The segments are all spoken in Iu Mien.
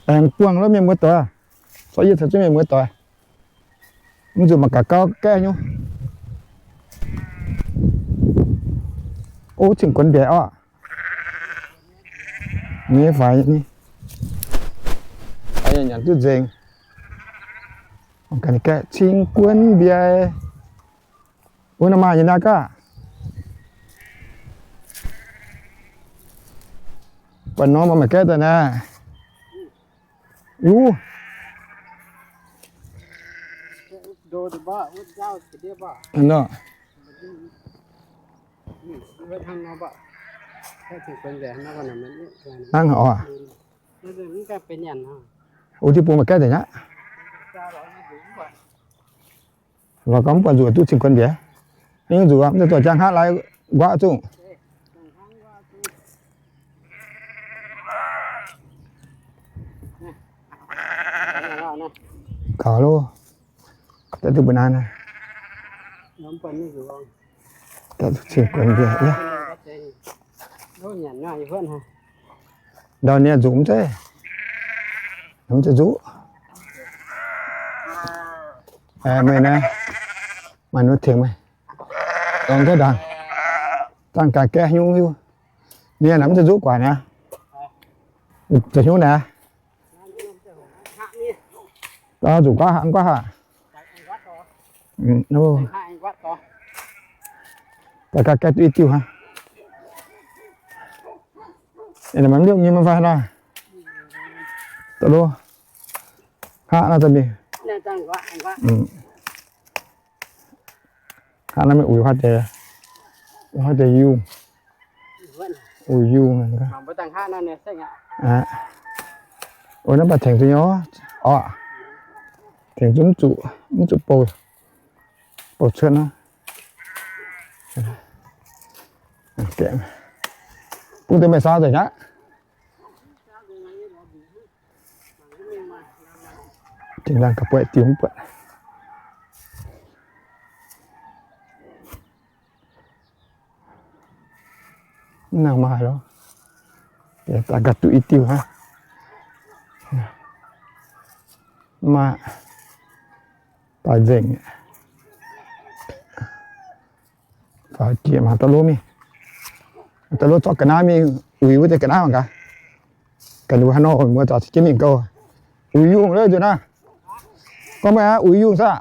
Aengx buangh lov mienh muoz doic, zorqv yie caux zunv mienh muoz doic. Mv zuqc mangc gaax gauh gaeqv nyungc. O, cing-guonx mbiaec orqc. Nyei faix ni. Nyanc duqv nzengc. Cing guon mbiaec. Wuov nor maaih nyei naaiv gaav. Buatc nor maaih gaeqv daaih naaiv. Wuov. Hnangv oc. O, diuh bung maaih gaeqv deix nyei aqv. Lorz gau mv buatc nzuqc duqv cing-guonx mbiaec. Mv zuqc mv zuqc dorh jangx hnangv lai nquaqv zungv. Kaux loh. Daaih duqv mbuo naaiv naaiv. Daaih duqv cing-guonx mbiaec. Ndau nie nzuqc mv zeiz, mv zeiz nzuqc. Meih naaiv, maaih nor tengx meih. Dongh ga'ndangc, dangh gaax gaeqv hnyouv hiuv. Nie naaiv mv zeiz nzuqc guaax naaiv. Za'hnyouv naaiv. Zuqc guaax haic, guaax haic. Daaih gaax gaeqv duqv i diuh hnangv. Mv liouh nyei maiv fai nor. Da'lov. Hnangv naaiv daaih mingh. Hnangv naaiv mingh uix haaix deix, uix haaix deix yungh. Uix yungh. O, naaiv baac tengx duqv nyei orqc. Tengx zunv mv zuqc, mv zuqc bouh, bouh cuotv nor. Bungx deix meih saau nzengc aqv. Dingh laanh ga'buaih diuh mv buatc. Mv nangc maaih loh. Daaih gaax duqv i diuh hnangv. Maaih daaih nzengc. Faaux jiex mangc da'lov mingh. Da'lov zorqv ga'naaiv mingh uix wuov deix ga'naaiv mangc gaax. Ga'naaiv haaix nor mbuo zaux jienv mingh gouv. Uix yungh lov nzunc naaiv. Gorngv meih aqv, uix yungh saah?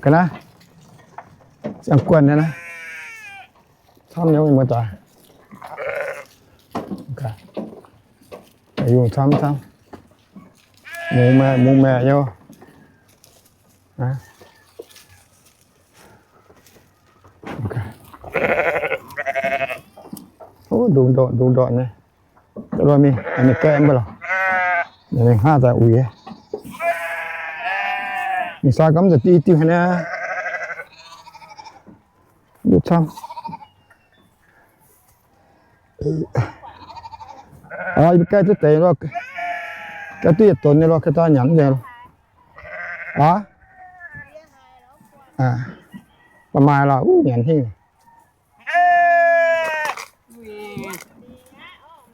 Ga'naaiv, ziangh guanh naaiv, camv nyei mbuo doic. Yungh camv camv. Mungz maengc, mungz maengc nyei. Ndongc ndorqc, ndongc ndorqc nyei. Mingh gaeqv mv baac lorqc. Mingh hnangv daaih uix. Mingh saau gau mv zuqc diuh diuh haaix nyungc. Mv camv. Yie mbuo gaeqv duqv deix lorqc, gaeqv duqv yietc donx nyei lorqc, gaeqv daaih nyanc nyei lorqc. Aav, maaih lorqc, uv nyanc hingh.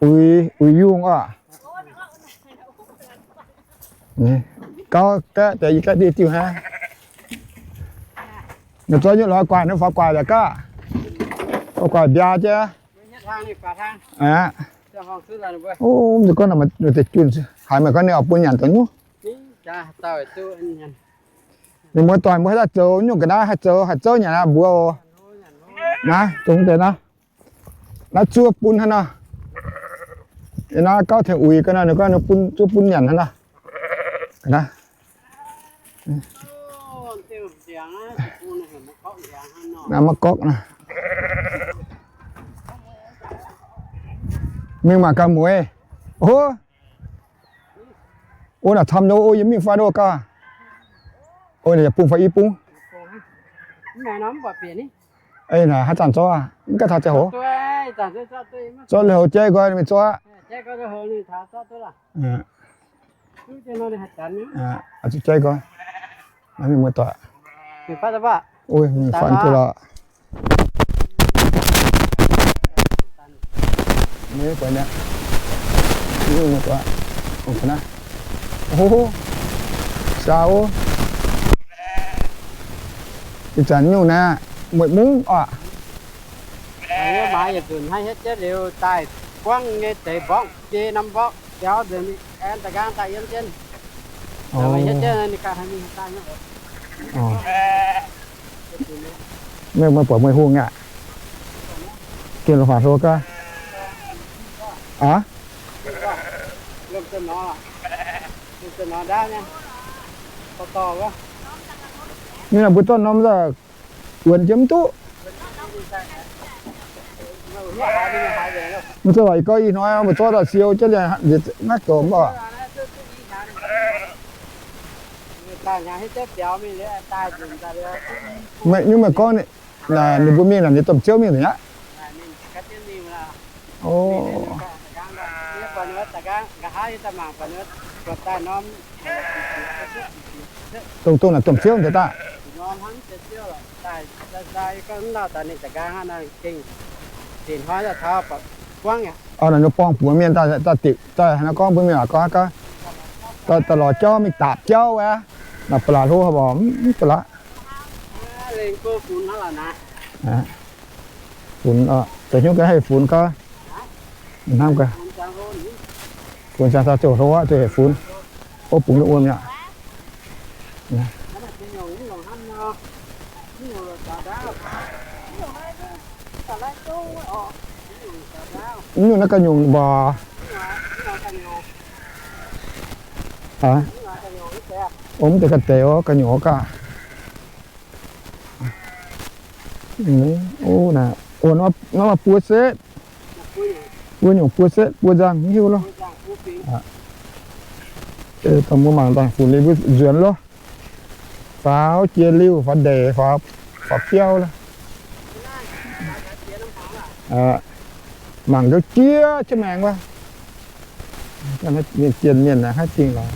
Uix, uix yungh oc. Gauh gaeqv deix, yie gaeqv diuh diuh hnangv. Ninh zorqv nyutc lorz guaax, ninh faaux guaax yaac gaav. Faaux guaax mbiaa jienv. Mv zeiz gorngv ninh deix junh, haiz meih gorngv ninh oix bun nyanc dongh nyungc. Mienh muoz-doic mbuo haih daaih zoux nyungc ga'naaiv, haih zoux, haih zouv nyanc aqv mbuox oc. Naaiv, dongh deix naaiv, naaiv zuov bun hnangv nor. Naaiv gauh tengx uix ga'naaiv, ninh gorngv ninh bun, zuov bun nyanc hnangv nor. Naaiv maiv gorqv naaiv. Mingh mangc gaax mueiz. O, o, naaic camv nyei o, yie mingh fai o gaax. O, naaic yaac bung fai i bung. Ei, naaic haaix zanc zorqv aqv? Mv gaengh taux ziangh hoc. Zorqv liuz houx jaiv nqoi mingh zorqv aqv. Zuqc jaiv nqoi. Naaiv mingh muoz-doic. Mingh fai duqv lorqc. Mv buatc mi'aqv. Ih zanc nyungc naaiv mueic mungv oc. Maaiz yietc nzunc hnangv hietv jienv liuz daaih buangv nyei deix mborqv biei norm mborqv biaux nzengc, aengx da'nqaang daaih yiem jienv. Meih, meih buatc meih hungh aqv. Gengh la'faac hlo gaax. Aav, mv naaic mbuo zorqv norm wuonx jienv mv duqv. Mv zeiz waac, ih gorngv ih hnoi mbuo zorqv daaih siou jienv liuz naaiv goux mv baac. Meih, nyungc meih gorngv ninh mbuo mingh naaic, ninh domh ziouv mingh nzengc aqv. Dongh, dongh naaic domh ziouv nzengc daaih. Orv, naaic ninh borngz bungx mienh daaih, daaih diqc daaih haaix nor gorngv mbuo mienh waac gorngv gaax, daaih lorz jauv mingh daapc jauv wuov, naaic ba'laqc hlo haic mv ba'laqc. Funx, da'hnyouv ga'naaiv haih funx gaax. Hnamv gaax, funx ziangh daaih ziouc hlo aqv, ziouc haih funx. Ov, bungx duqv wuom mi'aqv. Mv nyungc naaiv ga'nyungc mbuo. Ov, mv deix ga'deix ov, ga'nyungc ov gaax. Ov, naaiv maaih buo setv. Buo nyungc, buo setv, buo nzangc mv hiuv loh. Dongh mbuo mangc daaih funx liuz mbuo nzuonx loh. Faaux jiex liuh, faaux ndeic, faaux biauv loh. Mangc gaax jiex jienv maengx wuov. Mienh jienh mienh naaiv haih dingh lorz.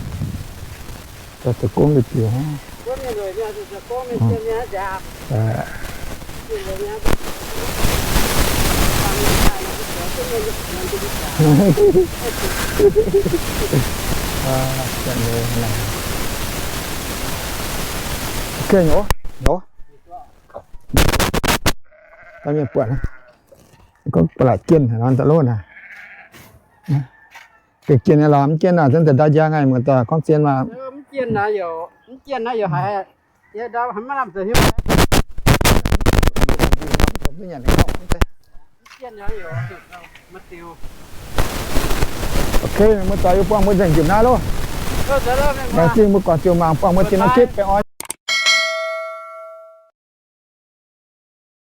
Zoux gong liuz jiuc. Da'mienh buatc, gorngv ba'laqc jienh nor da'lov naaic. Gengh jienh nyei lorqc, mv jienh naaic zanc daaih njang haic, muoz-doic gorngv zien maah. Ok, muoz-doic yie buangh mbuo nzengc njiec naaiv loh. Laengz zingh mbuo guangc ziouc mangc, buangh mbuo zinh norm gitv baengh orn.